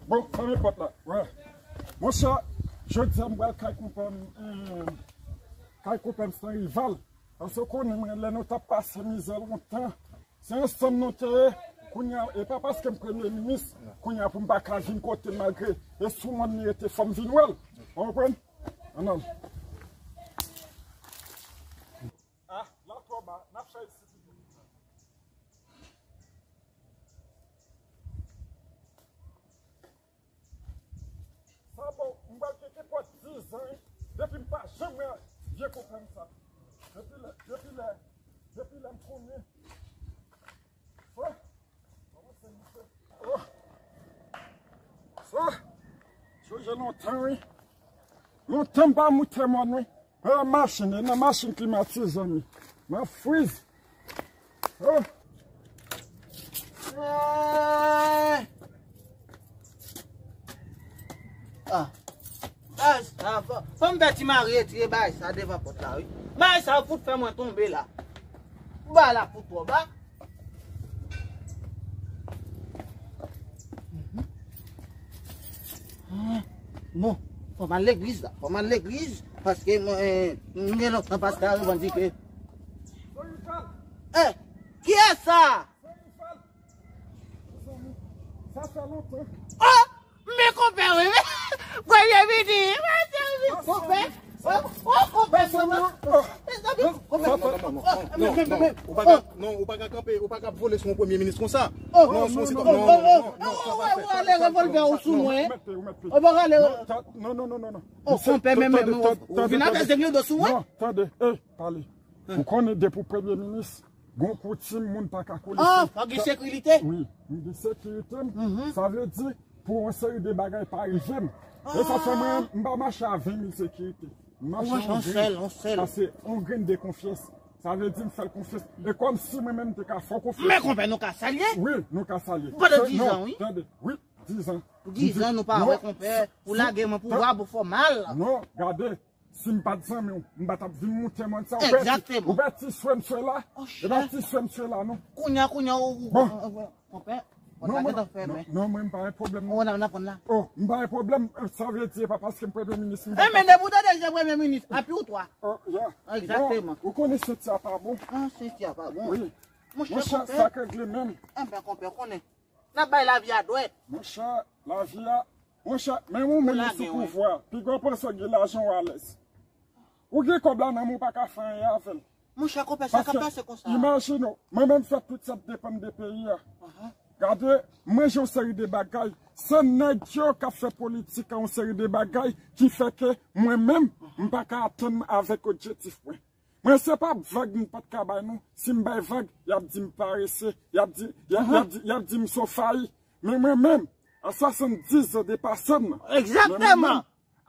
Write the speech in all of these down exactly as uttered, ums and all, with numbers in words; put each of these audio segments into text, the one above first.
Bon, fèmen pòt la. Wè. Monchè, jodi a m pral kay konpè m, eh, kay konpè m San Rival. Paske w konnen mwen, lè nou t ap pase mizè lontan, se ansanm nou te ye. Kounye a, e pa paske m premye minis, kounye a pou m pa ka vin kote l malgre e sou mòn li rete, fò m vin wè l. Ou konprann? Ann al. Ah, la twò ba, n ap fè isit. Sa bon, m pral gen kenpòt diz an, wi. Depi m pa janm wè vye konpè m sa. Depi lè, depi lè, depi lè m konnen. Oh, oh, sa, sonje lontan, wi. Lontan m pa moute mòn, wi. Mwen nan machin, e nan machin klimatize, zanmi. Mwen friz. Oh. Eh. Ah. Bagay sa, fò, fò m fè ti mari retire bagay sa devan pòt la, wi. Bagay sa fout fè mwen tonbe la. Bagay la fout twò ba. Mhm. Ah, bon, fò m al legliz la. Fò m al legliz, paske mwen, eh, m gen lontan pastè a revandike. Eh, kiyès sa? Sa fè lontan. Oh! Men konpè, wi. Premye minis, konpè. Oh, oh, konpè, sa va? Mezanmi, konpè. Non, non, non, non, ou pa ka, non, ou pa ka kanpe, ou pa ka vole sou yon premye minis konsa. Oh, non, non, non, non, non, non, non, ou ale revòlvè ou sou mwen. Ou pa ka ale. Non, non, non, non, non. Oh, konpè, men, men, men, ou vin atake do sou mwen. Non, tande, eh, pale. Ou konnen depi w premye minis, gon koutim moun pa ka kole. Ah, fò gen sekirite? Wi, m gen sekirite m. Mhm. Sa vle di, pou yon seri de bagay pa rive m. E sa fè mwen, m pa mache a ven mil sekirite. M mache yon sèl, yon sèl. Paske yon grenn de konfyans. Sa vle di m fè l konfyans. E kòm si mwen menm m te ka fè w konfyans. Men konpè, nou ka salye? Wi, nou ka salye. Pandan diz an, wi. Tande, wi, diz an. Diz an, nou pa wè konpè, pou lage mwen pouvwa, pou fè w mal. Non, gade, si m pa t zanmi w, m pa t ap vin moute mòn sa. Ou pè ti, ou pè ti swe m swe la. E pa ti swe m swe la, non. Kounye a, kounye a, ou, ou, ou, ou, konpè, ou ta gentan fè men. Non, mwen, m pa gen pwoblèm, non. Ou nan, nan pran la. Oh, m pa gen pwoblèm, sa vle di, e pa paske m premye minis, m pa. Eh, men depi w tande se premye minis, api ou twa. Oh, yeah. Egzakteman. Bon, ou konnen senti a pa bon. Ah, senti a pa bon. Wi. Monchè, sa k regle menm. Enben, konpè, konnen. N ap bay lavi a dwèt. Monchè, lavi a, monchè, menm ou menm sou pouvwa, piga w panse w gen lajan w alèz. Ou gen kòb la nan men w, ou pa ka fè anyen avè l. Monchè, konpè, sa k ap pase konsa? Imajine w, mwen menm fè tout sa k depann de peyi a. Gade, mwen jwenn yon seri de bagay. Se nèg yo k ap fè politik a yon seri de bagay ki fè ke mwen menm, m pa ka atenn avèk objektif mwen. Mwen se pa vag m pa t ka bay non. Si m bay vag, y ap di m parese, y ap di, y ap, y ap di, y ap di m se yon fayi. Men mwen menm, a swasanndiz an de pase m nan. Egzakteman. Men mwen menm,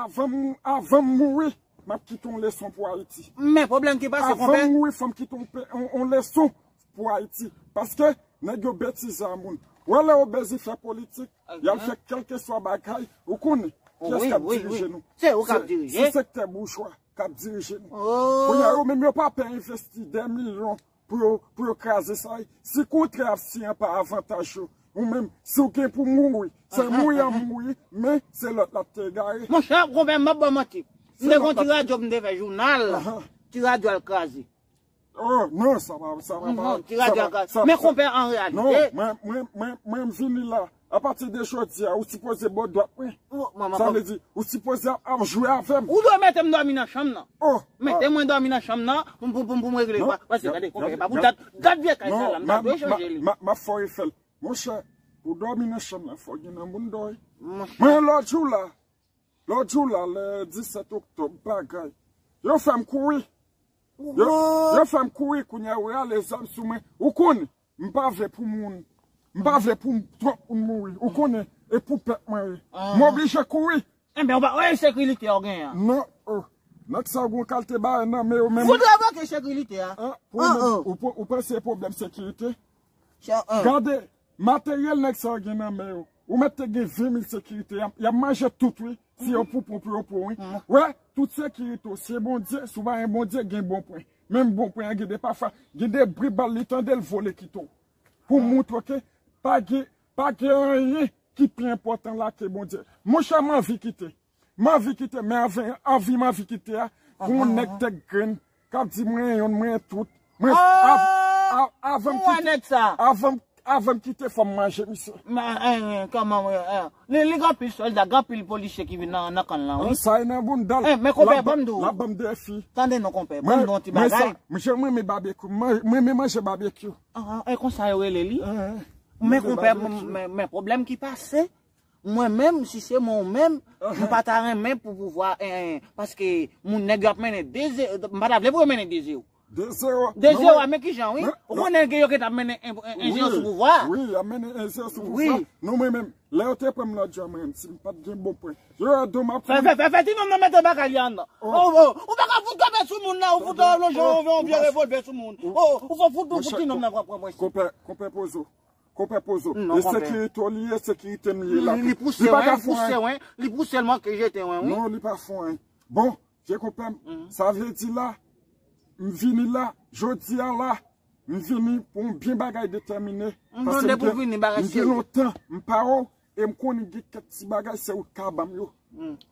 avan m, avan m mouri, m ap kite yon leson pou Ayiti. Men pwoblèm ki pase, konpè. Avan m mouri, fò m kite yon pe-, yon, yon leson pou Ayiti. Paske nèg yo betize a moun. Wè lè yo bezi fè politik, y al fè kèlkeswa bagay, ou konnen kiyès k ap dirije nou. Se ou k ap dirije. Se sektè boujwa k ap dirije nou. Oh. Kounye a, yo menm yo pa pè envesti dè milyon pou yo, pou yo kraze sa. Si kontrè a, si an pa avantaj yo, ou menm, si w gen pou mouri, se mouri an mouri, men se lòt la k te egare. Monchè, konpè, m ap ba w manti. M te gon ti radyo, m te fè jounal, ti radyo al kraze. Oh, non, sa pa, sa pa, non, ti radyo al kraze. Men konpè, an reyalite. Non, mwen, mwen, mwen, mwen, m vini la. Apati de jodi a, ou sipoze bò dwat mwen. Sa vle di, ou sipoze ap, ap jwe avè m. Ou dwe mete m dòmi nan chanm nan. Oh, mete mwen dòmi nan chanm nan, pou, pou, pou, pou m regle. Paske, gade, konpè, e pa pou dat, gad vye kay sa la, m ta dwe chanje li. M ap fè w refè l. Monchè, pou dòmi nan chanm nan, fò gen nan moun dòmi. Mwen, lòt jou la, lòt jou la, lè disèt oktòb, bagay. Yo fè m kouri. Yo, yo fè m kouri, kounye a, yo rale zam sou mwen. Ou konnen, m pa vle pou moun. M pa vle pou m, twòp moun mouri. Ou konnen, e pou pèp mwen ye. M oblije kouri. Enben, ou pa wè ensekirite a w genyen an? Non, oh. Nèg sa yo gon kalte bagay nan men yo menm. Fout revoke ensekirite a. Hein? Pou ou menm, ou, ou panse se pwoblèm sekirite? Gade, materyèl nèg sa yo gen nan men yo. Ou mèt te gen ven mil sekirite, y ap, y ap manje tout, wi. Si yo pou pran, pou yo pran, wi. Wè, tout sekirite w, se Bondye, si w pa gen Bondye, gen bon pwen. Menm bon pwen an, gen de pafwa, gen de bri bal, li tande l vole kite w. Pou moutre w ke pa gen, pa gen anyen ki pi enpòtan la ke Bondye. Monchè, m anvi kite. M anvi kite, men anvi, anvi m anvi kite a, gon nèg tèt grenn k ap di mwen yonn, mwen tout. Mwen, av- av- avan m kite, avan, avan m kite, fò m manje misye. Kòman, wi, li, li gen anpil sòlda, gen anpil polisye ki vin nan, nan kan lan, wi. Sa e nan bounda l. Men konpè, ban m di w. L ap ban m defi. Tande non, konpè, ban m di w yon ti bagay. Mwen, mwen renmen babekyou, mwen renmen manje babekyou. E konsa yo rele li. Men konpè, men pwoblèm ki pase, mwen menm, si se mwen ou menm, mwen pa ta renmen pou pouvwa, paske moun nèg yo ap mennen de zewo, m pa ta vle pou yo mennen de zewo. De zewo. De zewo, a, men kijan, wi. Ou konnen ke yo gentan ap mennen en zewo sou pouvwa. Wi, y ap mennen en zewo sou pouvwa. Non, mwen menm, lè yo te pran m lòt jou a, mwen menm, si m pa t gen bon pwen, yo wè do m ap fè, fè, fè, fè ti nonm nan mete bagay li anndan. Oh, oh, ou pa ka fout kanpe sou moun nan, ou fout lonje yon vye revòlvè sou moun. Oh, ou fò fout, ou fout ti nonm nan pran, pran, pran. Konpè, konpè pozo. Konpè pozo. E sekirite w li ye, sekirite m li ye la. Li pouse wen, li pouse wen, li pouse l manke jete wen, wi. Non, li pa fè wen. Bon, vye konpè m, sa vle di la, m vini la, jodi a la, m vini pou yon byen bagay detèmine. Paske m gen, m gen lontan, m pa wè w, e m konnen gen kèk ti bagay se ou k ka ban m yo.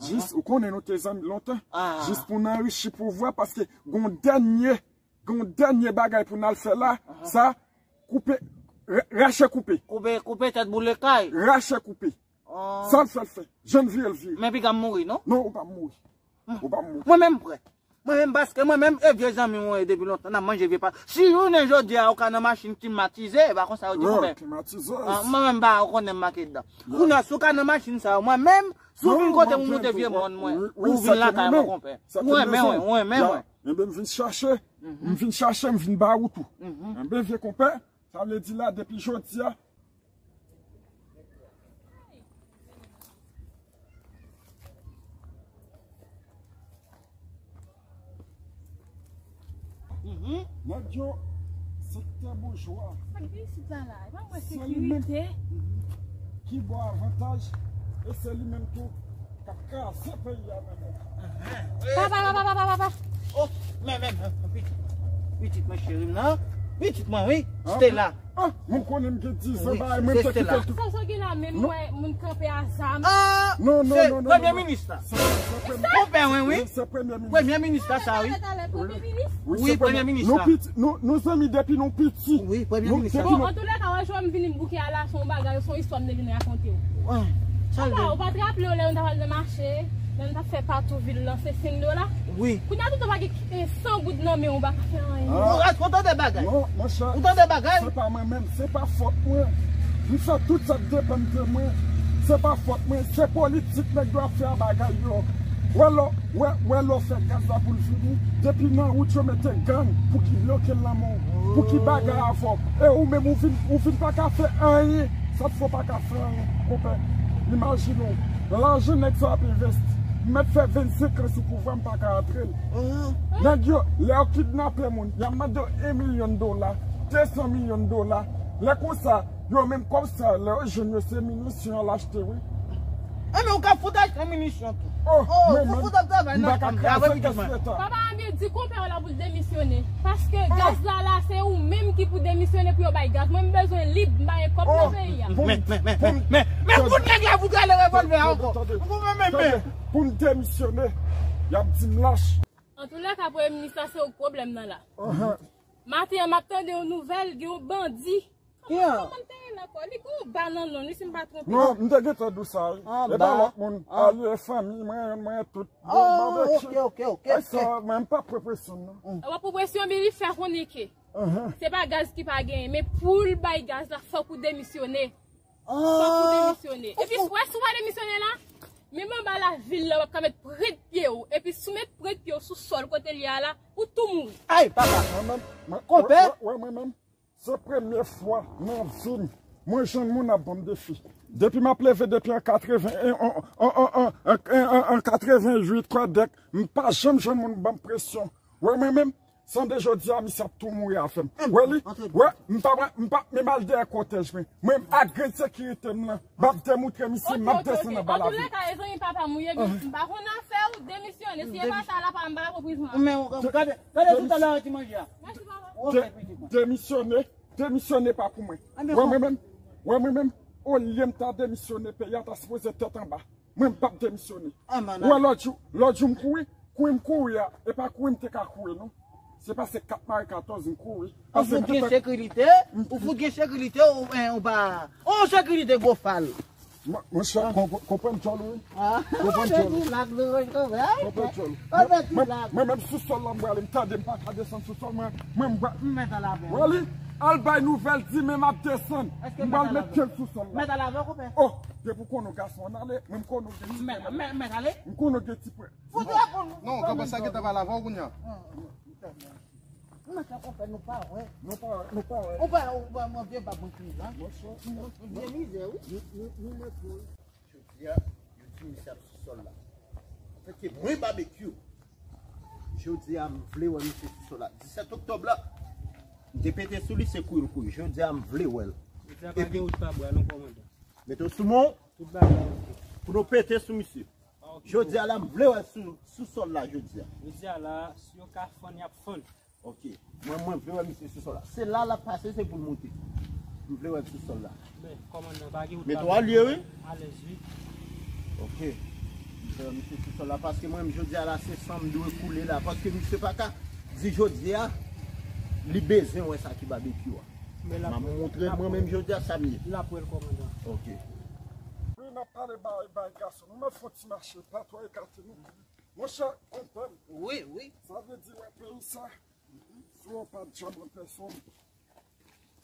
Jis, ou konnen nou te zanmi lontan. Jis pou n anrichi pouvwa, paske gon dènye Gen yon dènye bagay pou n al fè la, sa, koupe, ra- rache koupe. Koupe, koupe tèt boule kay. Rache koupe. Sa l fè l fè. Jan l vire l vire. Men piga m mouri, non? Non, ou p ap mouri. Ou p ap mouri. Mwen menm m prè. Mwen menm, paske mwen menm, e vye zanmi mwen ye depi lontan, n ap manje vye pa. Si jounen jodi a, ou ka nan machin klimatize, e pa konsa yo di konpè. Klimatize. Mwen menm, m pa konnen m make dedan. Kounye a, si w ka nan machin sa yo, mwen menm, si w vin kote m moute vye mòn mwen, ou vin lakay mwen, konpè. Ou renmen mwen, ou renmen mwen. Enben, m vin chache. M vin chache, m vin ba ou tou. Enben, vye konpè, sa vle di la, depi jodi a, nèg yo, sektè boujwa, se li menm ki ba w avantaj, e se li menm tou k ap kraze peyi a menm. Papa, papa, papa, papa. Oh, men, men, men, pitit. Pitit mwen, cheri m nan. Pitit mwen, wi. Stella. Ah, mwen konnen m gen diz an, bagay mwen te kite l tou. Sa, sa gen la, men m wè moun kanpe a zam. Non, non, non, non, premye minis la. Konpè mwen, wi. Se premye minis. Premye minis la, sa, wi. Wi, premye minis la. Nou zanmi, nou, nou zanmi depi nou piti. Wi, premye minis la. Bon, antoulèka, wè, jodi a m vini m bouke a la, se yon bagay, se yon istwa m te vin rakonte w. Papa, ou pa t raple w lè nou t ap al nan mache, lè nou t ap fè patou vil lan, se senk dola? Wi. Kounye a, toutan pa gen san goud nan men w, ou pa ka fè anyen. Ou tande bagay? Non, monchè. Ou tande bagay? Se pa mwen menm, se pa fòt mwen. M fè tout sa k depann de mwen. Se pa fòt mwen, se politik nèg yo ap fè a bagay yo. Wè lè, wè, wè lè w fè gaz la pou l vini, depi nan wout yo mete gang pou ki bloke l nan men w, pou ki bagay avè w. E ou menm ou vin, ou vin pa ka fè anyen. Sa k fè w pa ka fè anyen, konpè? Imajine w, lajan nèg sa yo ap envesti. M mèt fè vennsenk an sou pouvwa, m pa ka antre l. Nèg yo, lè yo kidnape moun, y ap mande yo en milyon dola, de san milyon dola. Lè konsa, yo menm kòb sa, lè yo jwenn yo, se minisyon y al achte, wi. Enben, ou ka fout achte minisyon tou. Oh, mwen menm, m pa ka kraze kès leta. Papa Amir di konpè w la pou l demisyone. Paske gaz la, la, se ou menm ki pou demisyone pou yo bay gaz. Mwen, m bezwen lib, m pa gen kòb nan peyi a. Men, men, men, men, men, men, fout nèg la pou rale revòlvè a ankò. Tande, tande, pou m demisyone, y ap di m lach. Antoulèka, premye minis la, se ou k pwoblèm nan la. Maten an, m ap tande yon nouvèl, gen yon bandi. Kòmantè la ankò. Li gon ba nan non li, si m pa twonpe. Non, m te gentan di w sa, wi. E pa lòt moun. Alye, fanmi, mwen, mwen tout. Bon, ok, ok, ok. Ay, sa, mwen, m pa pran presyon, non. W ap pran presyon, men li fè konnen ke se pa gaz ki pa genyen, men pou l bay gaz la, fòk ou demisyone. Fòk ou demisyone. Epi, wè, si w pa demisyone la, menm anba lavil la, w ap ka met pwent pye w. Epi, si w met pwent pye w sou sòl kote l ye a la, ou tou mouri. Ay, papa. Mwen menm, mwen, konpè. Wè, wè, mwen menm. Se premye fwa nan vi m, mwen jwenn moun ap ban m defi. Depi m ap leve depi an katreven, an, an, an katreven uit, kwè dèk, m pa janm jwenn moun ban m presyon. Wè mwen menm, sande jodi a, misye ap tou mouri avè m. Wè li, wè, m pa, m pa, men m al dèyè kòtèj mwen. Mwen, ak grenn sekirite m nan, m ap demoutre misye, m ap desann anba lavil. Antoulèka, e zanmi papa m ou ye, m pa konn afè w, demisyone. Si e pa sa, la pa m pa pran prizon. Men, gade, gade tout a lè ti manje a. Demisyone, demisyone pa pou mwen. Wè mwen menm, wè mwen menm, Olye m ta demisyone, peyi a ta sipoze tèt anba. Mwen m p ap demisyone. Ou wè lòt jou, lòt jou m kouri, kouri m kouri a, e pa kouri m te ka kouri non. Se pase kat mare katòz m kouri. Ou fout gen sekirite, ou fout gen sekirite, ou, en, ou pa. Ou sekirite gwo fal. Monchè, konprann djòl ou wi. Konprann djòl ou. Konprann djòl ou. Mwen menm sou sòl la m prale, m tande m pa ka desann sou sòl mwen. Mwen m pral. Wè li, al bay nouvèl, di men m ap desann. M pral met pye l sou sòl la. Oh, depi w konnen w gason ann ale, mwen m konnen w gen ti pwen. M konnen w gen ti pwen. Non, konprann sa gentan pale avè w kounye a. Mwen sa konprann nou pa wè. Nou pa wè, nou pa wè. Ou pa, ou pa, mwen vye bab mwen ki la. Mwen vye mizè wi. Nou, nou, nou mèt wi. Jodi a, yo di misye ap sou sòl la. Antanke mwen Babekyou, jodi a m vle wè misye sou sòl la. Disèt oktòb la, m te pete sou li, se kouri l kouri. Jodi a m vle wè l. Jodi a pa gen wout pa bwa non kòmandan. Mete w sou men w. Tout bagay oke. Pou nou pete sou misye. Jodi a la m vle wè sou, sou sòl la jodi a. Jodi a la, si yo ka fann, y ap fann. Ok. Mwen, mwen vle wè misye sou sòl la. Se la l ap pase, se pou l moute. M vle wè l sou sòl la. Men, kòmandan, pa gen wout. Mete w alye wi. Alèz wi. Ok. M vle wè misye sou sòl la paske mwen menm jodi a la se san m dwe koule la paske misye pa ka di jodi a li bezwen wè sa ki Babekyou a. M ap montre mwen menm jodi a sa m ye. L ap wè l kòmandan. Ok. Wi, n ap pale bay, bay gason. Nou mèt fè yon ti mache, pa twò ekate nou. Monchè, konprann. Wi, wi. Sa vle di wè peyi sa, si w pa t janm an pèsòn,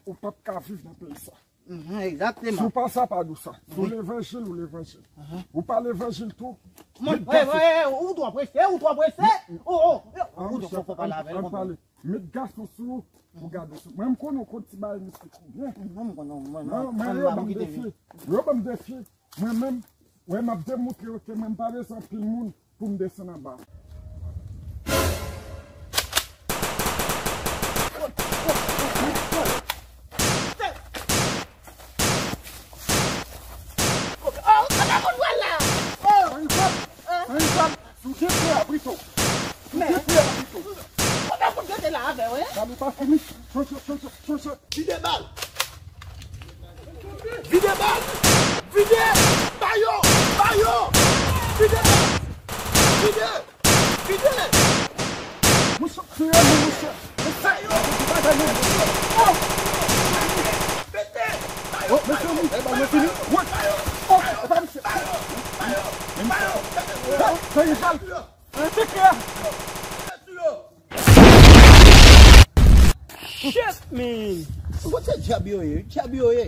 ou p ap ka viv nan peyi sa. Mhm, egzakteman. Si w pa sa, pa di w sa. Si w levanjil, ou levanjil. Ou pa levanjil tou. Mwen, ou twò prese, ou twò prese. Oh, oh, ou twò fò pale avè l konprann. Met gason sou ou pou gade sou. Mwen, m konnen w konn ti bagay mistik ou byen. Mwen, mwen, mwen, mwen, mwen, mwen, yo ban m defi. Yo ban m defi. Mwen menm, wè, m ap demontre yo ke mwen, m pa bezwen anpil moun pou m desann anba. Rival, rival, sou de pye a, Brito. Sou de pye a, Brito. Konbyen kout yo te la avè w, en? Sa nou pa fini. Choncho, choncho, choncho. Vide bal. Vide bal. Vide. Ba yo. Ba yo. Vide bal. Vide. Vide. Monchè, tire nou, monchè. Monchè, yo, bagay nou. Oh! Pete. Oh, mesye, wi, e bal mwen fini. Wè. Oh, e pa misye. Ba yo. Ba yo. Ba yo. Fè rival. An sekrè. Shit, man! Kote dyab yo ye? Dyab yo ye?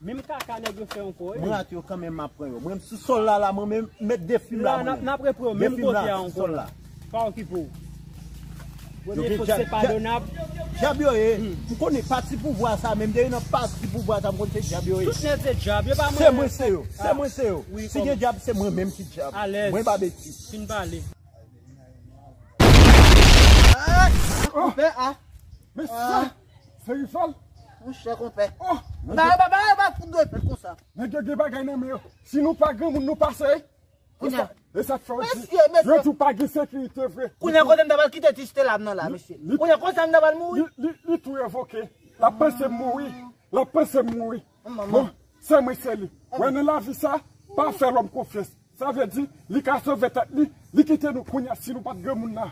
Menm kaka nèg yo fè ankò, wi. Mwen ak yo kanmenm m ap pran yo. Mwen m sou sòl la, la, mwen menm, m met defi m la, mwen menm. N ap repran yo menm kote a ankò la. Pa okipe w. Premye fot se padonab. Dyab yo ye. M konnen pati pouvwa sa, menm depi nan pati pouvwa sa, m konnen se dyab yo ye. Tout nèg se dyab, yo pa mwen. Se mwen, se yo. Se mwen, se yo. Si gen dyab, se mwen menm ki dyab. Alèz. Mwen Babekyou. Fin pale. Ah! Konpè, ah! Men sa, se rival. Monchè, konpè. Oh! Ba, ba, ba, ba, fout dwe fèt konsa. Nèg yo gen bagay nan men yo. Si nou pa granmoun, nou pase. Kounye a. E sa k fè w di, yo di w pa gen sekirite vre. Kounye a kote m ta pral kite ti Stella m nan la, mesye. Kounye a konsa m ta pral mouri. Li, li, li tou revoke. L ap panse m mouri. L ap panse m mouri. Bon, se mwen, se li. Wè, nan lavi sa, pa fè lòm konfyans. Sa vle di, li ka sove tèt li, li kite nou kounye a, si nou pa t granmoun la.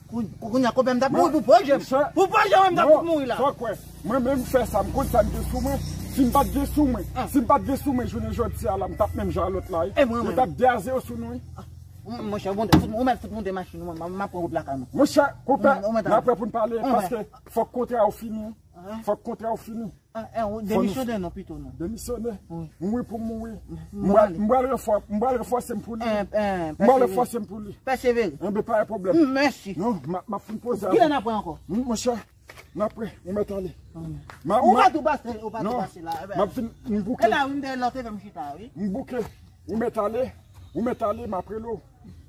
Kou-, kou-, kounye a, konpè m t ap mouri pou pwoje m. Pou pwoje m, m t ap mouri la. Sa w kwè? Mwen menm fè sa, m konn sa m gen sou mwen. Si m pa t gen sou mwen, si m pa t gen sou mwen, jounen jodi a la, m t ap menm jan a lòt la, wi. Yo t ap de a zewo sou nou, wi. Monchè, ou mèt fout monte machin ou, m ap pran wout lakay mwen. Monchè, konpè, n ap wè pou n pale, paske fòk kontra yo fini, wi. Fòk kontra yo fini. Demisyone non pito non. Demisyone. Mouri pou mouri. M pral, m pral refò-, m pral refòse m pou li. M pral refòse m pou li. Pèsevere. Enben, pa gen pwoblèm. Mèsi. Non, m ap, m ap fin poze avè w. Kilè n ap wè ankò? Monchè, n ap wè. Ou mèt ale. Ou pa tou pase, ou pa tou pase la. M ap fin, m bouke. E la, wi, m dèyè lòt fè m chita, wi. M bouke. Ou mèt ale. Ou mèt ale, m ap rele w.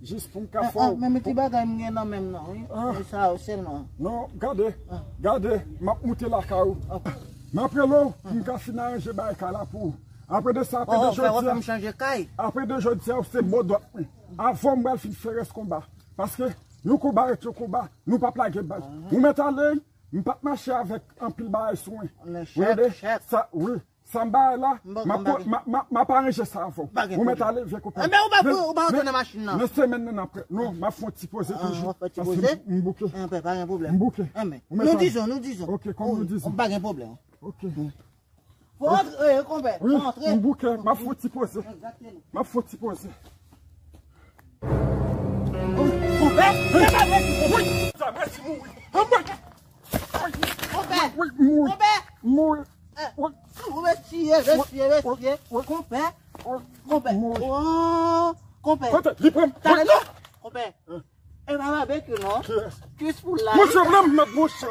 Jis pou m ka fè w. Men, men ti bagay m gen nan men m nan, wi. E sa yo sèlman. Non, gade, gade, m ap moute lakay ou. M ap rele w pou m ka fin aranje bagay kay la pou ou. Apre de sa, apre de jodi a, apre de jodi a, ou se bò dwat mwen. Avan m pral fin fè rès konba. Paske yon konba ret yon konba, nou p ap lage bal. Ou mèt ale, m p ap mache avèk anpil bagay sou mwen. Ou tande? Sa, wi. Sa m bay la, m ap aranje sa avè w. Ou mèt ale, vye konpè. Enben, ou pa pou, ou pa antre nan machin nan. Nan semèn nan, apre. Non, m ap fè yon ti poze toujou. Ou ap fè ti poze? M bouke. Enben, pa gen pwoblèm. M bouke. Enben, nou dizon, nou dizon. Ok, kòm nou dizon. Pa gen pwoblèm. Ok. Fò antre, konpè. Wi, fò antre. M bouke, m ap fè yon ti poze. Egzakteman. M ap fè yon ti poze. Konpè, se pa vre. Wi, sa mèsi mouri. Konpè. Konpè. Wi, mouri. Konpè. Mouri. Eh, ou retire, retire, retire. Konpè. Konpè. Oh, konpè. Kote? Li pran m. Tande non. Konpè. E pa babekyou non. Kiyès? Kiyès pou la? Monchè, m nan mèd, monchè.